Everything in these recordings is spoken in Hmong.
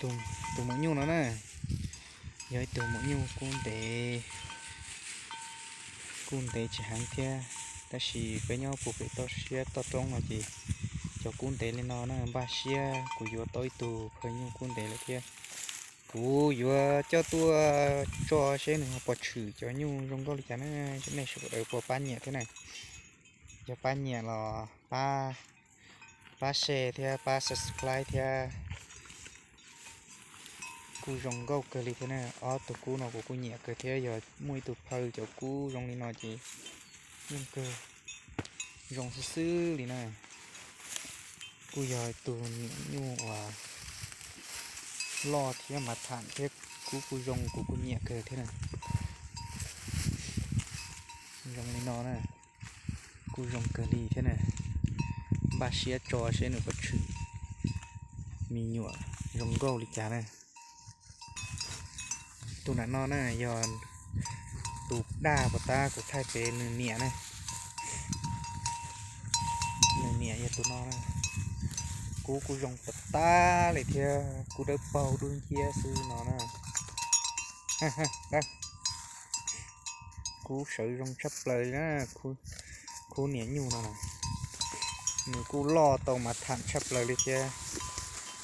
Tus maum nyuj no na, yog ib tug maum nyuj kub ntev, kub ntev tsis heev thiab, tab sis peb nyob puag pem toj siab toj roob no ces cov kub ntev li no na, npaj siab kuv yuav tau ib tug phaj nyuj kub ntev lawm thiab. Kuv yuav coj tuaj tso seb nws ho puas tshwm cov nyuj zoo nkauj li cas na, nej sawv daws puas pab nyiam thiab na. Yog pab nyiam los pab, pab share thiab pab subscribe thiab. Kuj zoo nkauj kawg li thiab na, ob tug kub no kuv kuj nyiam kawg thiab, yog muaj ib tug phaj cov kub zoo li no ces yeej kawg zoo xwb xwb li na. Kuj yog tus niam nyuj uas loj thiab mas tham thiab kub kuj zoo kuv kuj nyiam kawg thiab na. Zoo li no na, kuj zoo kawg li thiab na. Npaj siab tso seb nws puas tshwm me nyuam zoo nkauj li cas na. Tus nram no na yog tus daj puas tab kuv thaij pem nws niam na. Nws niam yog tus no na. Kub kuj zoo tas tas li thiab, kub dawb paug dub nciab xwb no na. Kub sawv zoo tshaj plaws li na, kub niam nyuj no na. Nws kuj loj tau mas tham tshaj plaws li thiab,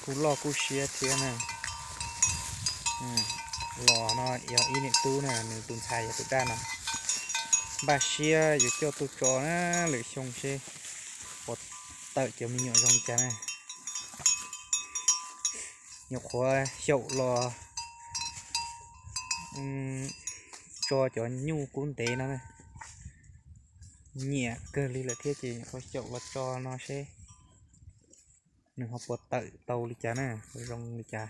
kuj loj kuj siab thiab na. Los no yog ib niam tub na, nws tus ntxhais yog tus daj no. Npaj siab yuav coj tuaj tso na, lwm xyoo seb puas tawm cov me nyuam zoo li cas na. Nyuam qhuav xyaum los tso cov nyuj kub ntev no na, nyiam kawg li lawm thiab ces nyuam qhuav xyaum los tso no seb nws ho puas tawm tau li cas na, zoo li cas.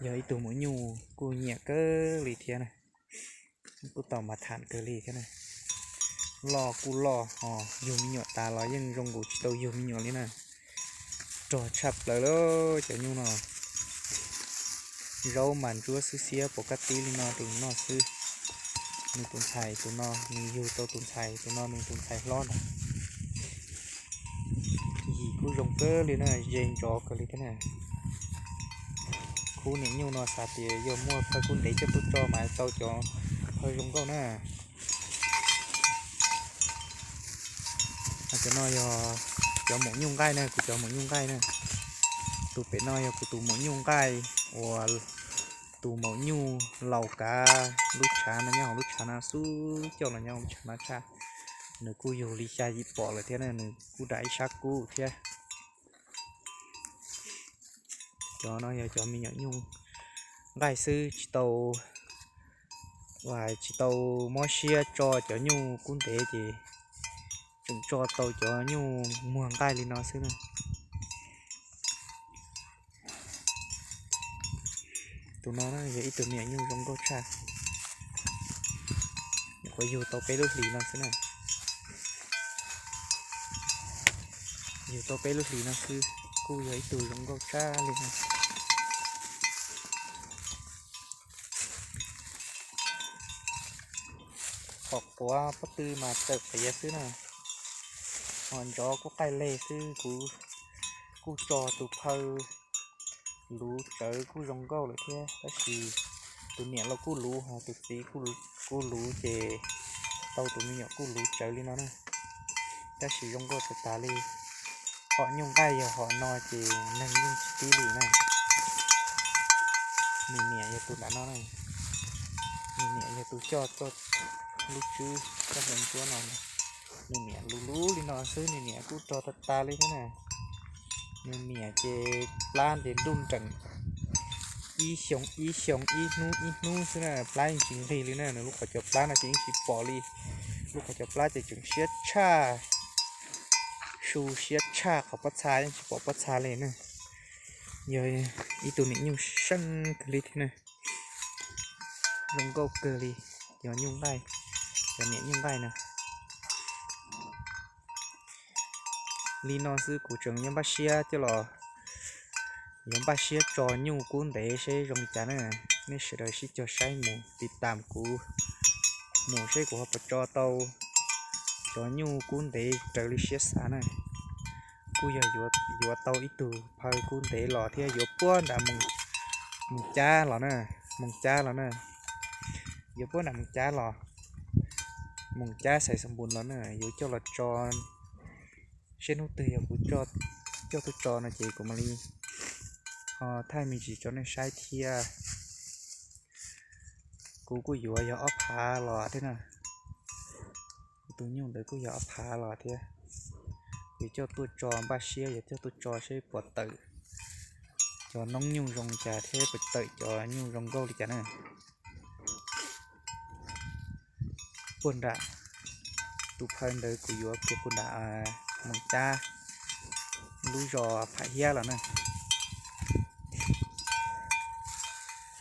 Yog ib tug maum nyuj kuj nyiam kawg li thiab na, kuj tau mas tham kawg li thiab na. Loj kuj loj ho, yug me nyuam tas los yeej zoo nkaus tsis tau yug me nyuam li na. Rog tshaj plaws lawm cov nyuj no. Zaub mas ntsuab xwb xiab pov kaj tib li no rau nws noj xwb. Nws tus ntxhais tus no, nws yug tau tus ntxhais tus no, nws tus ntxhais hlob ntag. Yim kuj zoo kawg li na, ze ntsov kawg li thiab na. Kub niam nyuj no xav tias yog muaj phaj kub ntev coj tuaj tso mas tau cov phaj zoo nkauj na. Cov no yog cov maum nyuj nqaij na, kuv cov maum nyuj nqaij na. Tus pem no yog kuv tus maum nyuj nqaij uas tus maum nyuj laus kav lub tshav no, nyob hauv lub tshav no xub coj los nyob hauv lub tshav no tshaj. Nws kuj yug li xya yim pom lawm thiab na, nws kuj dam ib sab kub thiab. Cov no yog cov me nyuam nyuj nqaij xwb, tsis tau, tsis tau mob siab tso cov nyuj kub ntev ces tseem tso tau cov nyuj muag nqaij li no xwb na. Tus no yog ib tug me nyuam nyuj zoo nkauj tshaj. Nyuam qhuav yug tau peb lub hlis no xwb na. Yug tau peb lub hlis no xwb, kuj yog ib tug zoo nkauj tshaj li na. Qhov quav pob tw mas txawm qias xwb na. Ho ntov kuj qaij leg xwb, kuv kuj tso tus phaj luv tsawv kuj zoo nkauj lawm thiab, tab sis tus niam los kuj luv, ho tus txiv kuj luv ces tau tus me nyuam kuj luv tsawv li no na. Tab sis zoo nkauj tas tas li. Hom nyuj nqaij yog hom no ces neeg yeej tsis pib li na. Nws niam yog tus nram no na. Nws niam yog tus coj txoj lub tswb coj hlo ntsuab no. Nws niam luv luv li no xwb, nws niam kuj rog tas tas li thiab na. Nws niam ces plab ces nruj nreem, ib xyoo ib xyoo, ib hnub ib hnub xwb na, plab yeej tsis nqig li na. Nws lub qhov cov plab no ces yeej tsis pom li. Lub qhov cov plab ces tseem siab tshaj, su siab tshaj qhov pob txha, yeej tsis pom pob txha li na. Yog ib tug niam nyuj seej kawg li thiab na. Zoo nkauj kawg li, cov nyuj nqaij, cov niam nyuj nqaij na. Li no xwb kuv tseem yuav npaj siab coj los, yuav npaj siab tso nyuj kub ntev seb zoo li cas na. Nej sawv daws sib cog saib mus tiv tam kuv mus seb kuv ho puas tso tau cov nyuj kub ntev raws li siab xav na. Kuj yog yuav tau ib tug phaj kub ntev los thiab yuav puag nram mus Moos Cab los na, Moos Cab los na, yuav puab nram Moos Cab los, Moos Cab Xais Xoo Npum los na, yuav coj los tso, seb hnub twg yog kuv coj tuaj tso no ces kuv mam li ho thaij me ntsis rau nej saib thiab. Kuv kuj yuav yog ob phav los thiab na, kuv tus nyuj ntawd kuj yog ob phav los thiab. Kuv coj tuaj tso, npaj siab yuav coj tuaj tso seb puas tawm cov noob nyuj zoo li cas thiab puas tawm cov nyuj zoo nkauj li cas na. Puag nram, tus phawj ntawd kuv yuav kiag puag nram Moos Cab lub zos Pham Hiab los na.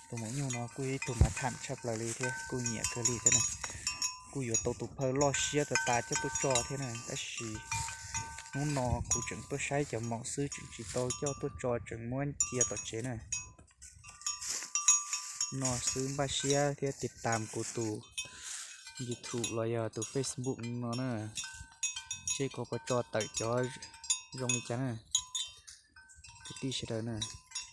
Tus maum nyuj no kuj yog ib tug mas tham tshaj plaws li thiab kuj nyiam kawg li thiab na. Kuj yuav tau tus phawj loj siab tas tas coj tuaj tso thiab na, tab sis hnub no kuv tseem tuaj saib cov maum xwb tseem tsis tau coj tuaj tso, tseem muab cia tom tsev na. No xwb, npaj siab thiab tiv tam kuv tus YouTube los yog tus Facebook no na, seb kuv puas tso tawm cov zoo li cas na, kwv tij sawv daws na.